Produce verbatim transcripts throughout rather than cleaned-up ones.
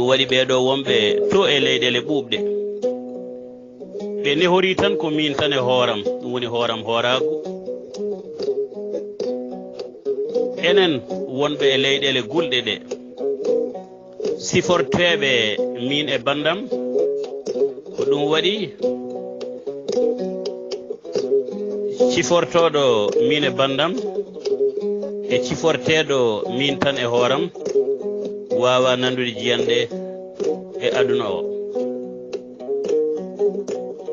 Waɗi ɓee ɗoo wonɓe to e leyɗeele ɓuuɓɗe, ɓe nehorii tan ko miin tan e hooram, ɗum woni hooram hooraagu. Enen wonɓe e leyɗeele gulɗe ɗe, siforteeɓe miin e banndam, ko ɗum waɗi cifortooɗo miin e banndam e ciforteeɗo miin tan e hooram waawaa nandude jiyanɗe e aduna o.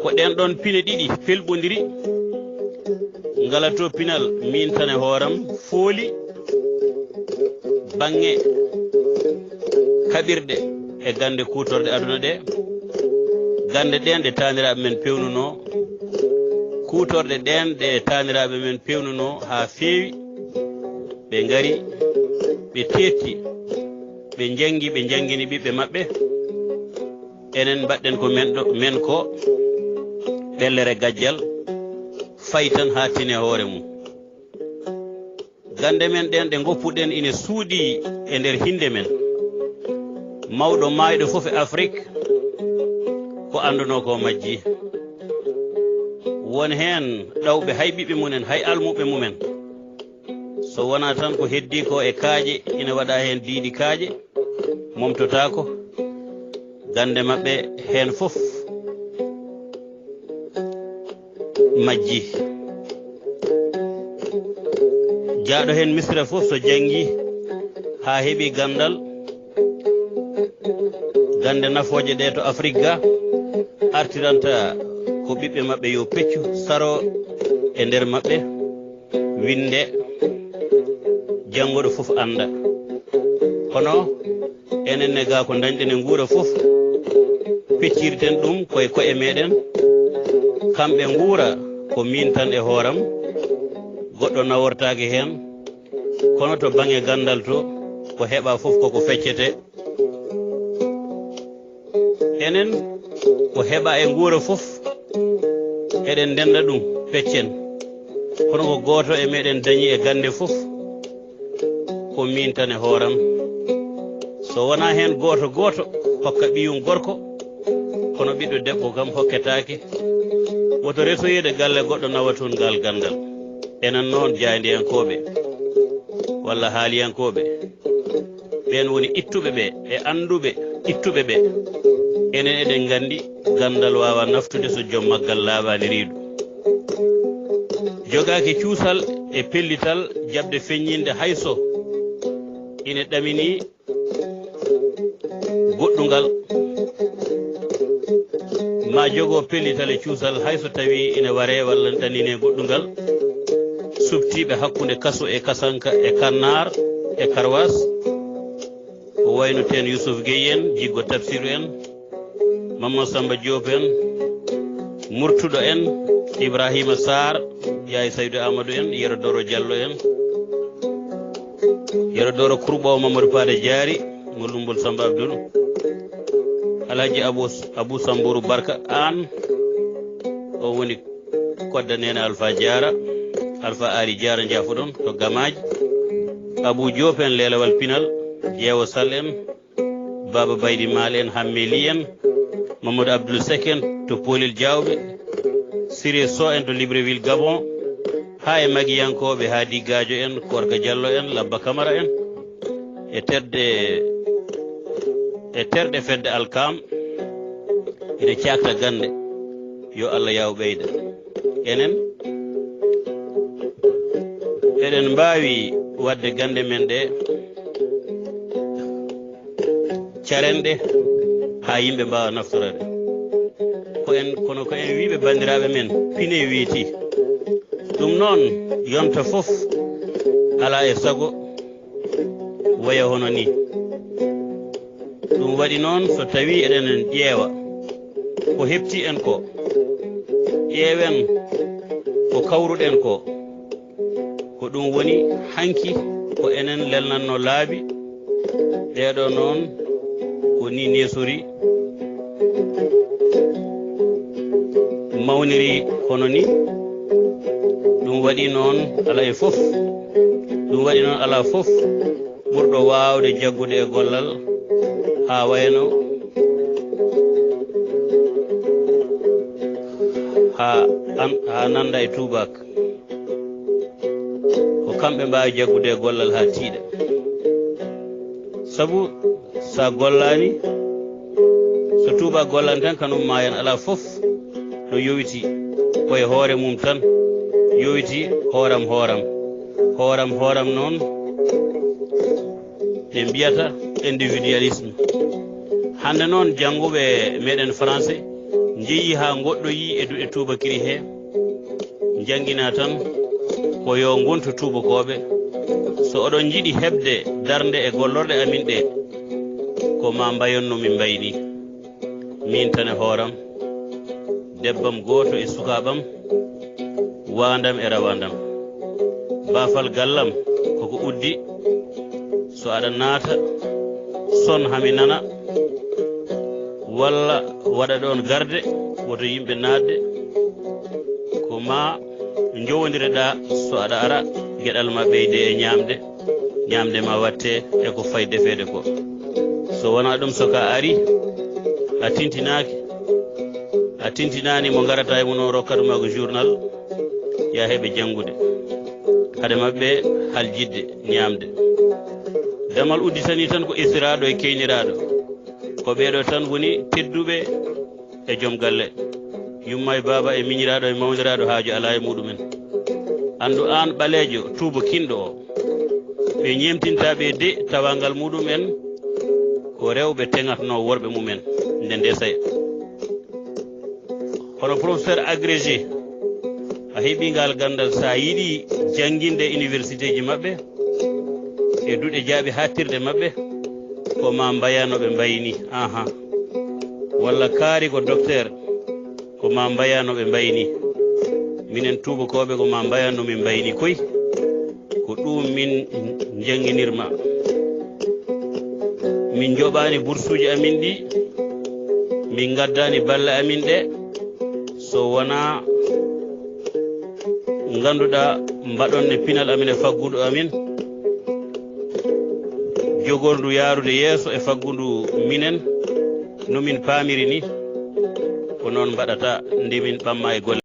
Ko ɗeen ɗoon pine ɗiɗi pelɓondiri, ngala to pinal miin tan e hooram fooli baŋŋe kaɓirɗe e gannde kuutorɗe aduna ɗe, gannde ɗeen ɗe taaniraaɓe men peewnunoo, kuutorɗe ɗeen ɗe taaniraaɓe men peewnunoo haa feewi, ɓe ngari, ɓe teetti, ɓe njanngi, ɓe njanngini ɓiɓɓe maɓɓe. Enen mbaɗɗen ko men ɗo, men ko ɓellere gajjal, fay tan haa tine hoore mum. Gannde men ɗeen ɗe ngoppuɗen ine suuɗii e nder hinnde men. Mawɗo maayɗo fof e Afrik ko anndunoo ko majji. Won heen ɗawɓe hay ɓiɓɓe mumen, hay almuɓɓe mumen. So wonaa tan ko heddii ko e kaaƴe, ina waɗa heen diidi kaaƴe, momtotaako. Gannde maɓɓe heen fof majji. Jaaɗo heen Misira fof so janngi haa heɓi ganndal, gannde nafooje ɗe to Afrik ga, artiranta ko ɓiɓɓe maɓɓe yo peccu saro e nder maɓɓe, winnde, janngoɗo fof annda. Kono enen ne gaa ko ndañɗen e nguura fof, peccirten ɗum koye koye meɗen. Kamɓe nguura ko min tan e hooram, goɗɗo nawortaake heen. Kono to baŋŋe ganndal to, ko heɓa fof koko feccete. Enen ko heɓa e nguura fof, eɗen ndenda ɗum, peccen. Kono ko gooto e meɗen dañi e gannde fof, ko min tan e hooram. So wonaa heen gooto gooto hokka ɓiyum gorko, kono ɓiɗɗo debbo kam hokketaake. Woto resoyeede galle goɗɗo nawa toon ngal ganndal. Enen noon jaayndiyankooɓe walla haaliyankooɓe, ɓeen woni ittuɓe ɓe e annduɓe ittuɓe ɓe. Enen eɗen nganndi ganndal waawaa naftude so joom maggal laaɓaani reedu. Jogaaki cuusal e pellital jaɓde feññinde hay so ine ɗaminii goɗɗungal, maa jogo pellital e cuusal hay so tawii ine waree walla ene ɗaminee goɗɗungal. Suɓtiiɓe hakkunde kaso e kasanka e kannaar e karwaas, ko wayno teen Yuusuf Gey en, Jiggo Tafsiru en, Mamman Samba Diop en, Murtuɗo en, Ibrahima Sarr, Yaay Saydu Amadou en, Yero Doro Diallo en, Yero Doro Kurɓo Mamadou Paade Diary, mo Lumbol Samba Abdoul, Alhaji Abou, Abou Samburu Barka Aan, o woni Kodda Neene Alfa Diarra, Alfa Ari Diarra Jaafuɗon to Gamaaji, Abou Diop en Leelawal Pinal, Jeewo Sall en, Baaba Baydi Maal en, Hammee Lih en, Mamadou Abdoul Seck en to Poolel Jaawɓe, Siré Sow en to Libreville Gabon, haa e magiyankooɓe Haadi Gaajo en, Koorka Jallo en, Labba Kamara en, e terɗe, e terɗe fedde Alkam, ina caakta gannde. Yo Allah yaw ɓeyda. Enen, eɗen mbaawi waɗde gannde men ɗe, caren ɗe haa yimɓe mbaawa naftorade. Ko en, kono ko en wiiɓe banndiraaɓe men, pine weeti. Ɗum noon, yonta fof alaa e sago waya hono nii. Ɗum waɗi noon, so tawii eɗen ƴeewa ko heɓti en ko, ƴeewen ko kawruɗen ko. Ko ɗum woni hanki ko enen lelnatno laabi, ɗeeɗo noon ko ni neesori, mawniri hono ni. Ɗum waɗi noon alaa e fof, ɗum waɗi noon alaa fof ɓurɗo waawde jaggude e gollal Haa wayno haa an, haa nannda e tuubaak. Ko kamɓe mbaawi jaggude e gollal haa tiiɗa. Sabu so a gollaani, so tuubaak gollaani tan, kanum maayan. Alaa fof ɗo yowiti ko e hoore mum tan, yowiti hooram hooram. Hooram hooram noon ɓe mbiyata individualisme. Hannde noon, jannguɓe meɗen français njeyi haa ngoɗɗoyi e duɗe tuubakiri he, njanngina tan ko yo ngontu tuubakooɓe. So oɗon njiɗi heɓde darnde e gollorɗe amin ɗe, ko ma mbayon no min mbayi ni. Min tan e hooram, debbam gooto e sukaaɓam, waandam e rawaandam. Baafal gallam koko uddi. So aɗa naata, son hami nana, walla waɗa ɗoon garde, woto yimɓe naatde. Ko ma njowondireɗaa so aɗa ara, geɗal ma ɓeyde e ñaamde, ñaamde ma watte e ko fayi defeede ko. So wonaa ɗum, so ka ari, a tintinaaki, a tintinaani mo ngarata e mum o rokkata ma ko journal, yaa heɓe janngude. Hade maɓɓe haljidde, ñaamde. Damal udditanii tan ko esiraaɗo e keyniraaɗo. Ko ɓeeɗo tan ngoni tedduɓe e joom galle. Yumma e baaba e miñiraaɗo e mawniraaɗo haaju alaa e muɗumen. Anndu aan ɓaleejo tuubakinɗo o, ɓe ñeemtinta ɓe de tawangal muɗumen ko rewɓe teŋatnoo worɓe mumen nde ndesaya. Hono professeur agrégé, a heɓi ngal ganndal, so a yiɗi jannginde e universitéji maɓɓe, e duɗe jaaɓi haaɗtirde maɓɓe, ko ma mbayaa no ɓe mbayi ni. Aha. Walla kaari ko docteur, ko ma mbayaa no ɓe mbayi ni. Minen tuubakooɓe, ko ma mbayaa no min mbayi ni koy. Ko ɗum min njannginirma. Min njoɓaani bursuuji amin ɗi, min ngaddaani balle amin ɗe, so wonaa ngannduɗaa mbaɗon e pinal amin e faggudu amin, jogordu yaarude yeeso e faggudu minen, no min paamiri ni, ko noon mbaɗata nde min ɓamma e golle.